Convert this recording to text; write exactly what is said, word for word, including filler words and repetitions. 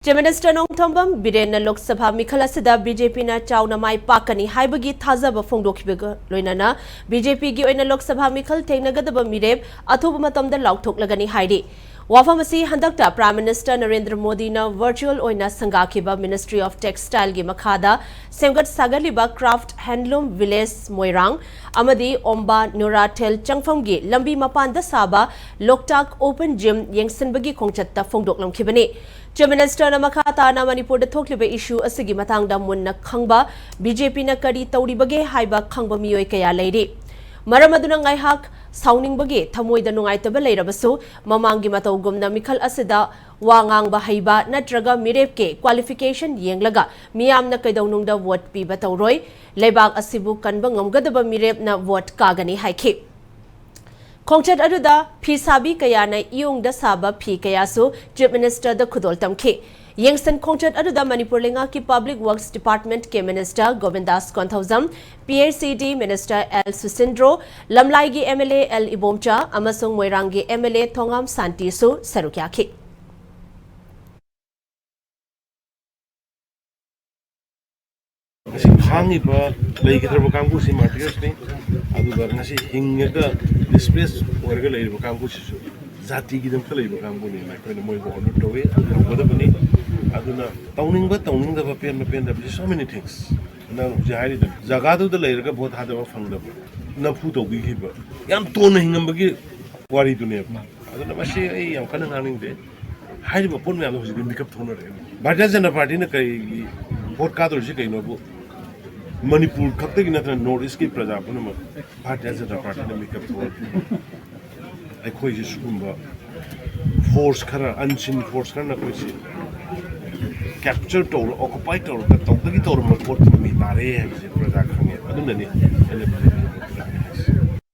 Chief Minister Nongthombam ꯕꯤꯔꯦꯟꯅ Lok Sabha ꯃꯤꯈꯜ ꯑꯁꯤꯗ B J ꯄꯤꯅ ꯆꯥꯎꯅ ꯃꯥꯏ ꯄꯥꯛꯀꯅꯤ ꯍꯥꯏꯕꯒꯤ ꯊꯥꯖꯕ ꯐꯣꯡꯗꯣꯛꯈꯤꯕꯒ ꯂꯣꯏꯅꯅ ꯕꯤ ꯖꯦ ꯄꯤꯒꯤ ꯑꯣꯏꯅ ꯂꯣꯛ ꯁꯚꯥ ꯃꯤꯈꯜ ꯊꯦꯡꯅꯒꯗꯕ ꯃꯤꯔꯦꯞ ꯑꯊꯨꯕ ꯃꯇꯝꯗ ꯂꯥꯎꯊꯣꯛꯂꯒꯅꯤ ꯍꯥꯏꯔꯤ꯫ ꯋꯥꯐꯝ ꯑꯁꯤ ꯍꯟꯗꯛꯇ Prime Minister ꯅꯔꯦꯟꯗ꯭ꯔ ꯃꯣꯗꯤꯅ virtual ꯑꯣꯏꯅ ꯁꯪꯒꯥꯈꯤꯕ Ministry of Textileꯒꯤ ꯃꯈꯥꯗ ꯁꯦꯝꯒꯠ ꯁꯥꯒꯠꯂꯤꯕ Craft Handloom Village ꯃꯣꯏꯔꯥꯡ ꯑꯃꯗꯤ ꯑꯣꯝꯕꯥ ꯅꯨꯔꯥꯊꯦꯜ ꯆꯪꯐꯝꯒꯤ ꯂꯝꯕꯤ ꯃꯄꯥꯟꯗ ꯁꯥꯕ ꯂꯣꯛꯇꯥꯛ Open Gym ꯌꯦꯡꯁꯤꯟꯕꯒꯤ ꯈꯣꯡꯆꯠꯇ ꯐꯣꯡꯗꯣꯛꯂꯝꯈꯤꯕꯅꯤ꯫ Chief Ministerꯅ ꯃꯈꯥ ꯇꯥꯅ ꯃꯅꯤꯄꯨꯔꯗ ꯊꯣꯛꯂꯤꯕ issue ꯑꯁꯤꯒꯤ ꯃꯇꯥꯡꯗ ꯃꯨꯟꯅ ꯈꯪꯕ, ꯕꯤ ꯖꯦ ꯄꯤꯅ ꯀꯔꯤ ꯇꯧꯔꯤꯕꯒꯦ ꯍꯥꯏꯕ ꯈꯪꯕ ꯃꯤꯑꯣꯏ ꯀꯌꯥ ꯂꯩꯔꯤ꯫ ꯃꯔꯝ ꯑꯗꯨꯅ ꯉꯥꯏꯍꯥꯛ ꯁꯥꯎꯅꯤꯡꯕꯒꯤ, ꯊꯃꯣꯏꯗ ꯅꯨꯡꯉꯥꯏꯇꯕ ꯂꯩꯔꯕꯁꯨ, ꯃꯃꯥꯡꯒꯤ ꯃꯇꯧꯒꯨꯝꯅ ꯃꯤꯈꯜ ꯑꯁꯤꯗ ꯋꯥ ꯉꯥꯡꯕ ꯍꯩꯕ ꯅꯠꯇ꯭ꯔꯒ ꯃꯤꯔꯦꯞꯀꯤ qualification ꯌꯦꯡꯂꯒ ꯃꯤꯌꯥꯝꯅ ꯀꯩꯗꯧꯅꯨꯡꯗ vote ꯄꯤꯕ ꯇꯧꯔꯣꯏ꯫ ꯂꯩꯕꯥꯛ ꯑꯁꯤꯕꯨ ꯀꯟꯕ ꯉꯝꯒꯗꯕ ꯃꯤꯔꯦꯞꯅ vote ꯀꯥꯒꯅꯤ ꯍꯥꯏꯈꯤ꯫ ꯈꯣꯡꯆꯠ ꯑꯗꯨꯗ ꯐꯤ ꯁꯥꯕꯤ ꯀꯌꯥꯅ ꯏꯌꯣꯡꯗ ꯁꯥꯕ ꯐꯤ ꯀꯌꯥꯁꯨ Chief Ministerꯗ ꯈꯨꯗꯣꯜ ꯇꯝꯈꯤ꯫ ꯌꯦꯡꯁꯤꯟ ꯈꯣꯡꯆꯠ ꯑꯗꯨꯗ ꯃꯅꯤꯄꯨꯔ ꯂꯩꯉꯥꯛꯀꯤ Public Works Departmentꯀꯤ Minister ꯒꯣꯕꯤꯟꯗꯥꯁ Konthoujam, P H E D Minister L ꯁꯨꯁꯤꯟꯗ꯭ꯔꯣ, ꯂꯝꯂꯥꯏꯒꯤ M L A L Ibomcha ꯑꯃꯁꯨꯡ ꯃꯣꯏꯔꯥꯡꯒꯤ M L A ꯊꯣꯉꯥꯝ ꯁꯥꯟꯇꯤꯁꯨ ꯁꯔꯨꯛ ꯌꯥꯈꯤ꯫ ꯉꯁꯤ ꯈꯥꯡꯉꯤꯕ, ꯂꯩꯒꯗ꯭ꯔꯕ ꯀꯥꯡꯕꯨꯁꯤ martyrsꯅꯤ꯫ ꯑꯗꯨꯒ ꯉꯁꯤ ꯍꯤꯡꯉꯒ displace ꯑꯣꯏꯔꯒ ꯂꯩꯔꯤꯕ ꯀꯥꯡꯕꯨꯁꯤꯁꯨ ꯖꯥꯇꯤꯒꯤꯗꯃꯛꯇ ꯂꯩꯕ ꯀꯥꯡꯕꯨꯅꯤꯅ ꯑꯩꯈꯣꯏꯅ ꯃꯣꯏꯕꯨ honour ꯇꯧꯏ, ꯇꯧꯒꯗꯕꯅꯤ꯫ ꯑꯗꯨꯅ ꯇꯧꯅꯤꯡꯕ ꯇꯧꯅꯤꯡꯗꯕ, ꯄꯦꯟꯕ ꯄꯦꯟꯗꯕꯁꯤ, so many things꯫ ꯅꯪ ꯍꯧꯖꯤꯛ ꯍꯥꯏꯔꯤꯗꯨꯅꯤ, ꯖꯒꯥꯗꯨꯗ ꯂꯩꯔꯒ vote ꯊꯥꯗꯕ ꯐꯪꯗꯕ, ꯅꯝꯐꯨ ꯇꯧꯕꯤꯈꯤꯕ, ꯌꯥꯝ ꯇꯣꯟꯅ ꯍꯤꯡꯉꯝꯕꯒꯤ ꯋꯥꯔꯤꯗꯨꯅꯦꯕ꯫ ꯑꯗꯨꯅ ꯃꯁꯤ ꯑꯩ ꯌꯥꯝ ꯀꯟꯅ ꯉꯥꯡꯅꯤꯡꯗꯦ꯫ ꯍꯥꯏꯔꯤꯕ ꯄꯣꯠ ꯃꯌꯥꯝꯗꯣ ꯍꯧꯖꯤꯛꯇꯤ ꯃꯤꯀꯞ ꯊꯣꯛꯅꯔꯛꯑꯦ꯫ ꯚꯥꯔꯇꯤꯌ ꯖꯅꯇꯥ ꯄꯥꯔꯇꯤꯅ ꯀꯩꯒꯤ vote ꯀꯥꯗꯧꯔꯤꯁꯤ ꯀꯩꯅꯣꯕꯨ ꯃꯅꯤꯄꯨꯔ ꯈꯛꯇꯒꯤ ꯅꯠꯇꯅ North Eastꯀꯤ ꯄ꯭ꯔꯖꯥ ꯄꯨꯝꯅꯃꯛ ꯚꯥꯔꯇꯤꯌ ꯖꯅꯇꯥ ꯄꯥꯔꯇꯤꯅ ꯃꯤꯀꯞ ꯊꯣꯛꯍꯜꯂꯤ꯫ ꯑꯩꯈꯣꯏꯁꯤ ꯁꯤꯒꯨꯝꯕ force ꯈꯔ, unseen force ꯈꯔꯅ ꯑꯩꯈꯣꯏꯁꯤ capture ꯇꯧꯔ, occupy ꯇꯧꯔꯒ ꯇꯧꯗꯒꯤ ꯇꯧꯔꯝꯕ ꯄꯣꯠꯇꯨ ꯃꯃꯤ ꯇꯥꯔꯦ ꯍꯥꯏꯕꯁꯦ ꯄ꯭ꯔꯖꯥ ꯈꯪꯉꯦ꯫ ꯑꯗꯨꯅꯅꯤ ꯑꯩꯅ